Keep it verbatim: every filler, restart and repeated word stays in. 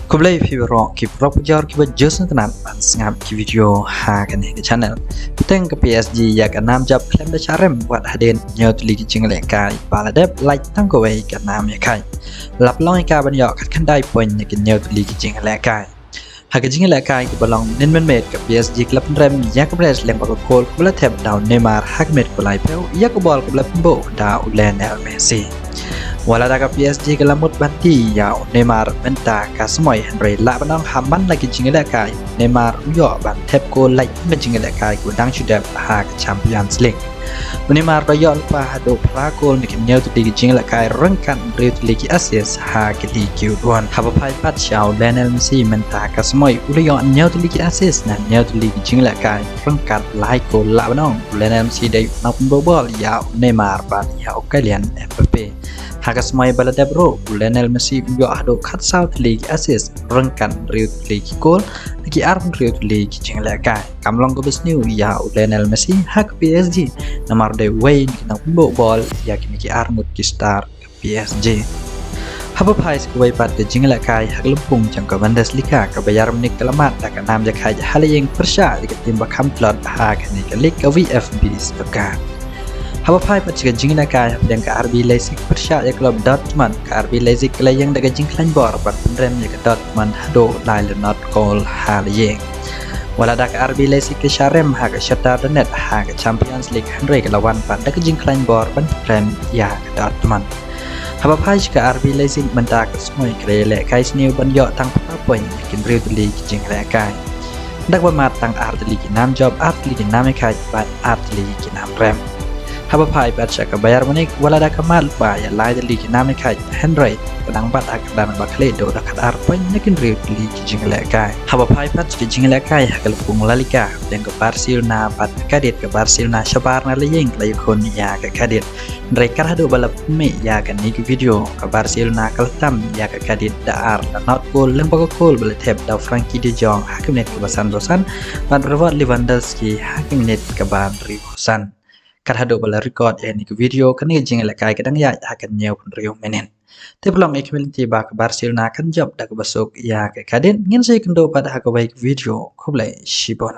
Khublei phi baroh ki paralok pujor kiba ju sngewtynnat ban sngap ki video ha kane ka channel. Bteng ka P S G ïa ka nam jop khlem da sharem wat hadien hynñiew tylli ki jinglehkai ba la dep, lait tang kawei ka nam ïakhai. La pynlong ïa ka ban ïoh kat khyndai point na ki hynñiew tylli ki jinglehkai. Ha ka jinglehkai kaba long mynnin mynmiet ka P S G ka la pynrem ïa ka Brest lyngba ka kol kaba la thep da u Neymar ha ka minit kaba laiphew ïa ka bol kaba la pynbuh da u Lionel Messi. Wat la da ka P S G ka la mut ban tih ïa u Neymar mynta ka samoi, hynrei lah ban ong ha man la ki jinglehkai u Neymar u ïoh ban thep kol lait tang ka jinglehkai kaba dang shu dep ha ka Champions League. U Neymar u la ïoh lypa haduh phra kol na ki hynñiew tylli ki jinglehkai ryngkat hynriew tylli ki assist ha ki ligi kiba don. Haba phai pat sha u Lionel Messi mynta ka samoi u la ïoh hynñiew tylli ki assist na hynñiew tylli ki jinglehkai ryngkat lai kol. Lah ban ong u Lionel Messi dei u nongpynbuh bol ïa u Neymar bad ïa u Kylian Mbappe. Ha ka samoi ba la dep ruh u Lionel Messi u ïoh haduh khatsaw tylli ki assist ryngkat hynriew tylli ki kol na ki arphew hynriew tylli ki jinglehkai. Kam long kaba sniew ïa u Lionel Messi ha ka P S G namar u dei uwei na ki nongpynbuh bol ïa kine ki arngut ki star ka P S G. Haba phai sha kawei pat ka jinglehkai ha ka lympung jong ka Bundesliga, ka Bayern Munich ka la mad da ka nam ïakhai ha la ïing pyrshah ïa ka tim ba kham tlot ha kane ka league, ka VfB Stuttgart. Haba phai pat sha ka jinglehkai hapdeng ka R B Leipzig pyrshah ïa ka club Dortmund, ka R B Leipzig ka la ïeng da ka jingkhlaiñ bor ban pynrem ïa ka Dortmund haduh lai la not kol ha la ïing. Wat la da ka R B Leipzig ka sharem ha ka Shakhtar Donetsk ha ka Champions League, hynrei ka la wan pat da ka jingkhlaiñ bor ban pynrem ïa ka Dortmund. Haba phai sha ka R B Leipzig mynta ka samoi ka la ïalehkai sniew ban ïoh tang phra point na ki hynriew tylli ki jinglehkai. Da kaba mad tang ar tylli ki nam jop, ar tylli ki nam ïakhai bad ar tylli ki nam rem. Haba phai pat sha ka Bayern Munich, wat la da ka mad lypa ïa lai tylli ki nam ïakhai, hynrei ka dang bat ha ka kyrdan ba khlieh duh da khatar point na ki hynriew tylli ki jinglehkai. Haba phai pat sha ki jinglehkai ha ka lympung La Liga, hapdeng ka Barcelona bad ka Cadiz, ka Barcelona shabar na la ïing ka la ïakhun ïa ka Cadiz. Hynrei kat haduh ba la pynmih ïa kane ka video, ka Barcelona ka la tam ïa ka Cadiz da ar la not kol lyngba ka kol ba la thep da u Frenkie de Jong ha ka minit kaba sanphew san bad Robert Lewandowski ha ka minit kaba hynriewphew san. Kat haduh ba la record ïa kane ka video, kane ka jinglehkai ka dang ïaid ha ka hynñiewphew hynriew minit. Te phi long ïa ka minit ba ka Barcelona kan jop da kaba suk ïa ka Cadiz. Ngin sa ïakynduh pat ha kawei ka video. Khublei shibun.